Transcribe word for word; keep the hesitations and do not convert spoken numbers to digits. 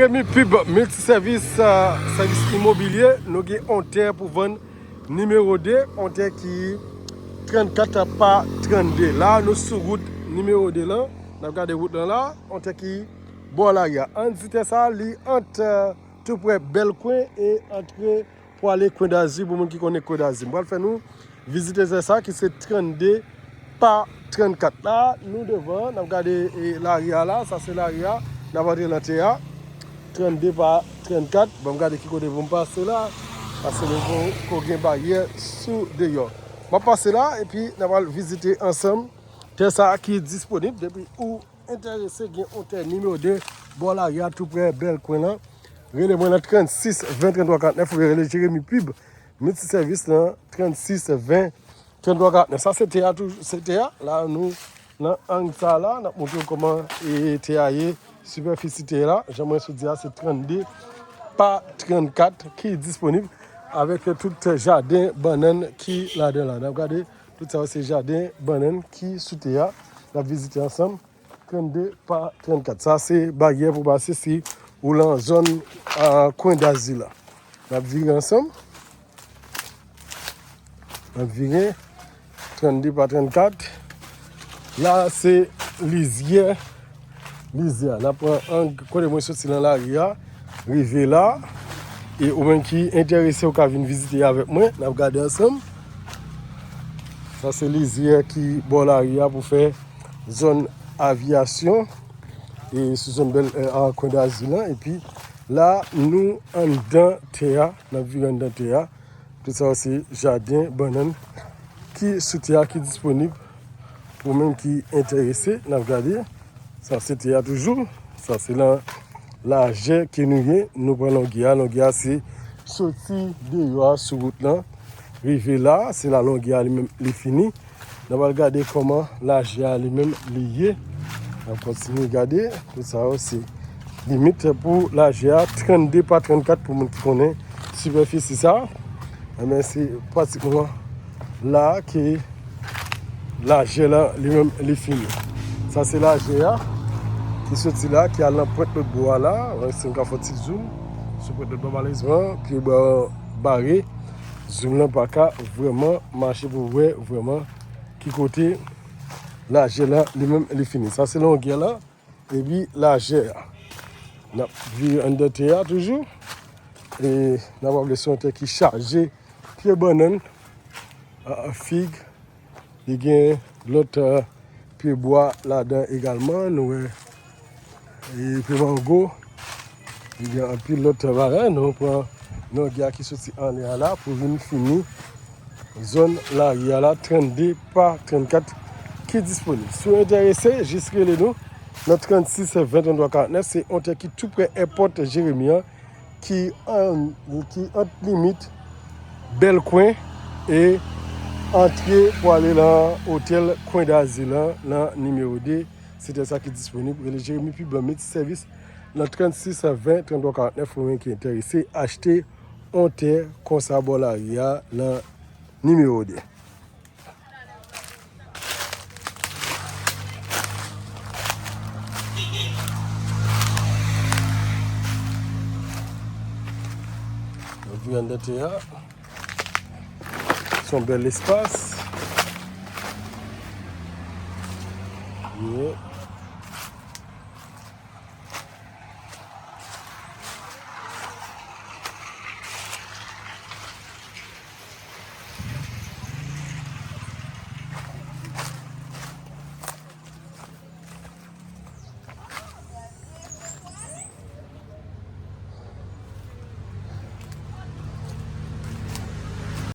Jeremy Pub Miltisèvis, euh, sèvis imobilye, nou gen yon tè pou vann nimewo de, yon tè ki trannkat pa trannde. La, nou sou wout nimewo de lan, n ap gade wout lan la, yon tè ki bò lari a. Ann di tè sa, li ant, euh, tou prè Bèl Kwen e antre pou ale Kwen Dazil, pou moun ki konnen Kwen Dazil. M pral fè nou vizite tè sa ki se trannde pa trannkat. La, nou devan, n ap gade, e, lari a la, sa se lari a, n ap antre nan tè a. Trannde pa trannkat, ban m gade ki kote pou m pase la, paske nou poko gen baryè sou deyò. M ap pase la, epi n ap al vizite ansanm tè sa ki disponib, depi ou enterese gen yon tè nimewo de bò lari a tou prè Bèl Kwen lan. Rele mwen nan trannsis ven trannntwa karantnèf oubyen rele Jeremy Pub Miltisèvis nan trannsis ven trannntwa karantnèf. Sa se tè a toujou, se tè a. La nou nan ang sa la, n ap montre w kòman, e, tè a ye, sipèfisi tè la. Jan mwen sot di a, se trannde pa trannkat ki disponib avèk tout jaden bannann ki ladan la. N ap gade tout sa yo, se jaden bannann ki sou tè a. N ap vizite ansanm. Trannde pa trannkat. Sa se baryè pou pase si ou lan zòn, a, Kwen Dazil la. N ap vire ansanm. N ap vire. Trannde pa trannkat. La se lizyè. Lizyè a. N ap pran ang kote mwen soti nan lari a. Rive la. E ou menm ki enterese, ou ka vin vizite avèk mwen. N ap gade ansanm. Sa se lizyè ki bò lari a pou fè zòn Aviyasyon, e sou zòn Bèl È a Kwen Dazil lan. Epi la, nou anndan tè a, n ap vire anndan tè a. Tout sa yo se jaden bannann ki sou tè a ki disponib pou moun ki enterese. N ap gade. Sa se tè a toujou. Sa se lan lajè ke nou ye. Nou pran longè a. Longè a se soti deyò a sou wout lan. Rive la, se la longè a li menm li fini. N ap al gade kòman lajè a li menm li ye. N ap kontinye gade. Tout sa yo se limit pou lajè a, trannde pa trannkat pou moun ki konnen sipèfisi sa. Enben, se pratikman la ke lajè la li menm li fini. Sa se lajè a ki soti la, ki al nan pwent lòt bò a la. Wè, si m ka fè yon ti zoom sou pwent lòt bò, malerezman, pye bwa bare. Zoom lan pa ka vrèman mache pou wè vrèman ki kote lajè la li menm li fini. Sa se longè la, epi lajè a. N ap vire anndan tè a toujou. E n ap wè se yon tè ki chaje pye bannann, a, fig. Li gen lòt, a, pye bwa ladan egalman. Nou wè, e, pye mango. Li gen anpil lòt bagay. Nou pran longè a ki soti anlè a la pou vin fini zòn lari a la, trannde pa trannkat ki disponib. Si w enterese, jis rele nou nan trannsis ven trannntwa karantnèf. Se yon tè ki tou prè èpòt Jeremi an, ki an, ki ant limit Bèl Kwen e antre pou ale lan otèl Kwen Dazil lan, lan nimewo de. Se tè sa ki disponib. Rele Jeremi Pub Miltisèvis nan trannsis ven trannntwa karantnèf pou moun ki enterese achte yon tè konsa bò lari a, lan nimewo de. Anvi anndan tè a. Se yon bèl espas. Yeah.